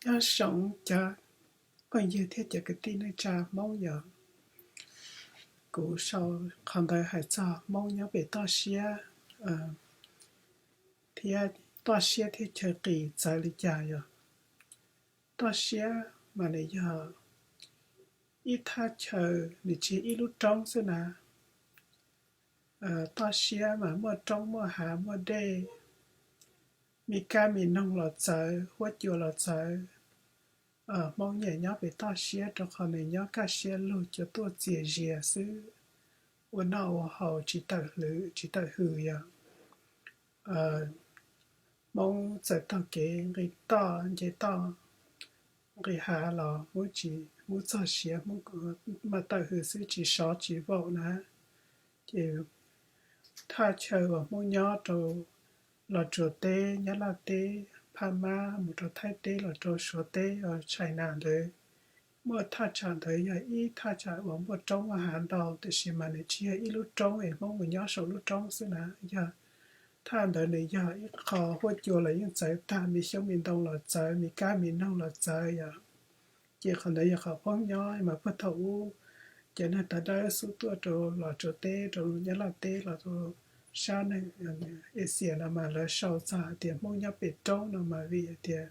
Nyob zoo cov phooj ywg thiab cov kwv tij neej tsa Hmoob yom. Kuv sau qhov ntawd hais txog Hmoob nyob pem toj siab thiab toj siab thiab chaw qis txawv li cas yom. Toj siab mas nws yog ib thaj chaw, nws tsis yog ib lub roob xwb na. Toj siab mas muaj roob muaj hav muaj dej, me kab me noog los txawv, huab cua los txawv. Hmoob nyiam nyob pem toj siab rau qhov nws nyob kaj siab lug, cua tuaj txias zias xwb, ua noj ua haus tsis tawm hwm tsis tawm hwm yom. Hmoob txawm taug kev nqis toj nce toj nqis hav los Hmoob tsis, Hmoob txog siav Hmoob mam tawm hwm xwb, tsis sov tsis vaum na. Ces thaj chaw uas Hmoob nyob rau Los Tsuas teb, Nyab Laj teb, Phab Mab, mus rau Thaib teb, los rau Suav teb, China ntawd, muaj thaj tsam ntawd yog ib thaj tsam uas muaj roob muaj hav ntau, tiam sis mas nws tsis yog ib lub roob es Hmoob mus nyob saum lub roob xwb na, yog thaj ntawd nws yog ib qho huab cua los yeej txawv tag, me xyoob me ntoo los txawv, me kab me noog los txawv yom. Ces qhov ntawd yog qhov Hmoob nyob mas puag thaum ub cov neeg tawv dawb xub tuaj rau Los Tsuas teb, rau Nyab Laj teb, los rau sab neeg Asia no mas lawv sau txog hais tias Hmoob nyob pem roob no mas vim hais tias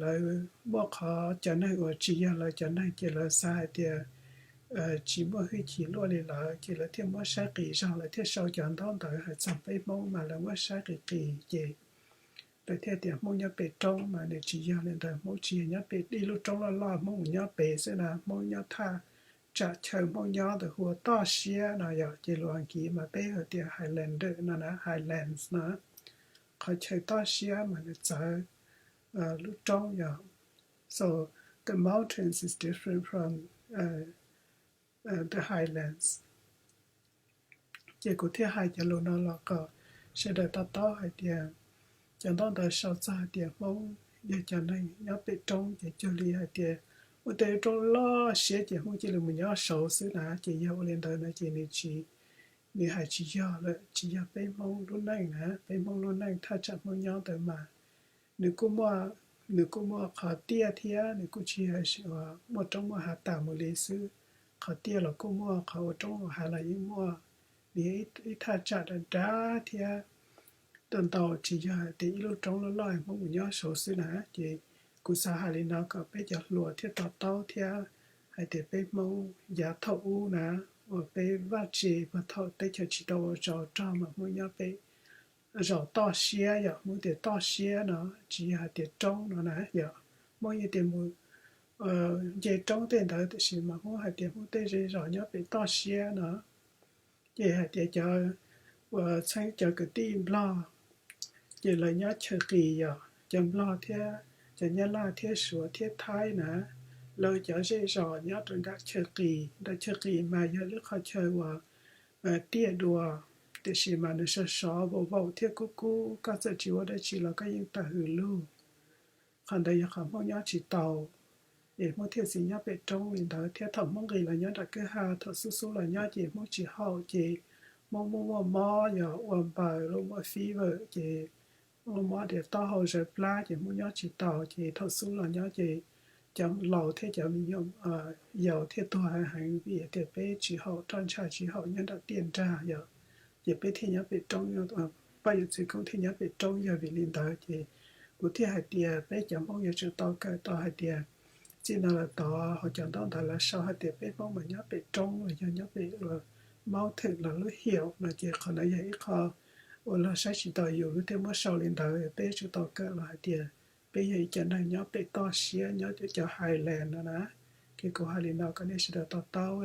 lawv muaj qhov cov neeg uas tsis yog lawv cov neeg ces lawv xav hais tias tsis muaj hwj chim luaj li lawv, ces lawv thiaj muab saib qis zog, lawv thiaj sau cov ntaub ntawv hais txog peb Hmoob mas lawv muab saib qis qis ces lawv thiaj tias Hmoob nyob pem roob, mas nws tsis yog li ntawd. Hmoob tsis yog nyob pem ib lub roob loj loj Hmoob mus nyob pem xwb na, Hmoob nyob thaj tsam chaw Hmoob nyob ntawd hu ua toj siab no yom. Ces lus Askiv mas peb hu tias Highlander no na, Highlands no, qhov chaw toj siab mas nws txawv lub roob yom. So the mountains is different from the highlands. Ces kuv thiaj hais cov lus no los kom sawv daws to taub hais tias cov ntaub ntawv sau txog hais tias Hmoob yog cov neeg nyob pem roob ces cuag li hais tias muaj tej lub roob loj siab ces Hmoob cia li mus nyob saud xwb na. Ces yog ua li ntawd no ces nws tsis, nws hais tsis yog lawm, tsis yog peb Hmoob lub neej na. Peb Hmoob lub neej thaj tsam Hmoob nyob ntawd mas nws kuj muaj, nws kuj muaj qhov tiaj thiab, nws kuj tsis yog muaj roob muaj hav tas mus li xwb. Qhov tiaj los kuj muaj, qhov ua roob ua hav los yeej muaj. Nws yog ib thaj tsam dav dav thiab ntau ntau, tsis yog hais tias ib lub roob loj loj Hmoob mus nyob saud xwb na. Ces kuv xav hais li no kom peb cov hluas thiaj to taub thiab hais tias peb Hmoob yav thaum ub na, uas peb vaj tse puag thaum teb chaws tsis tau ua zos rog mas Hmoob nyob pem zaum toj siab yom. Hmoob tias toj siab no tsis yog hais tias roob no na yom. Hmoob yeej tias mus nce roob tej ntawd, tiam sis mas Hmoob hais tias Hmoob tej zej zos nyob pem toj siab no. Ces hais tias cov uas txheeb cov kwv tij Nplog, ces lawv nyob chaw qis yom. Cov Nplog thiab cov Nyab Laj thiab Suav thiab Thaib na, lawv cov zej zos nyob rau nram chaw qis. Nram chaw qis mas yog lub qhov chaw uas tiaj dua, tiam sis mas nws sov sov vaum vaum thiab kub kub, koj txawm tsis ua dab tsi los koj yeej tawm hws lug. Qhov ntawd yog qhov Hmoob nyob tsis tau, es Hmoob thiaj txiv nyob pem roob li ntawd. Thiab thaum Hmoob nqis los nyob nram kwj ha, thaum xub xub los nyob ces Hmoob tsis haum, ces Hmoob muaj muaj mob, yog ua npaws los muaj fever, ces muaj mob tias taub hau zawv plab, ces Hmoob nyob tsis tau. Ces thaum xub los nyob ces cov laus thiab cov me nyuam yaus thiaj tuag heev vim tias peb tsis haum, roj ntsha tsis haum nyob nram tiaj nrag yom. Ces peb thiaj nyob pem roob, poj yawm txwv koob thiaj nyob pem roob yog vim li ntawd. Ces kuv thiaj hais tias peb cov Hmoob yuav tsum tau kawm tau hais tias txij no lawm tod hauv cov ntaub ntawv lawv sau hais tias peb Hmoob mas nyob pem roob los yog nyob pem mountain los lub hiaum no, ces qhov ntawd yog ib qho uas luag saib tsis taus yus, luag thiaj muab sau li ntawd. Peb yuav tsum tau kawm los hais tias peb yog ib cov neeg nyob pem toj siab, nyob cov highland no na. Ces kuv hais li no kom nej sawv daws to taub.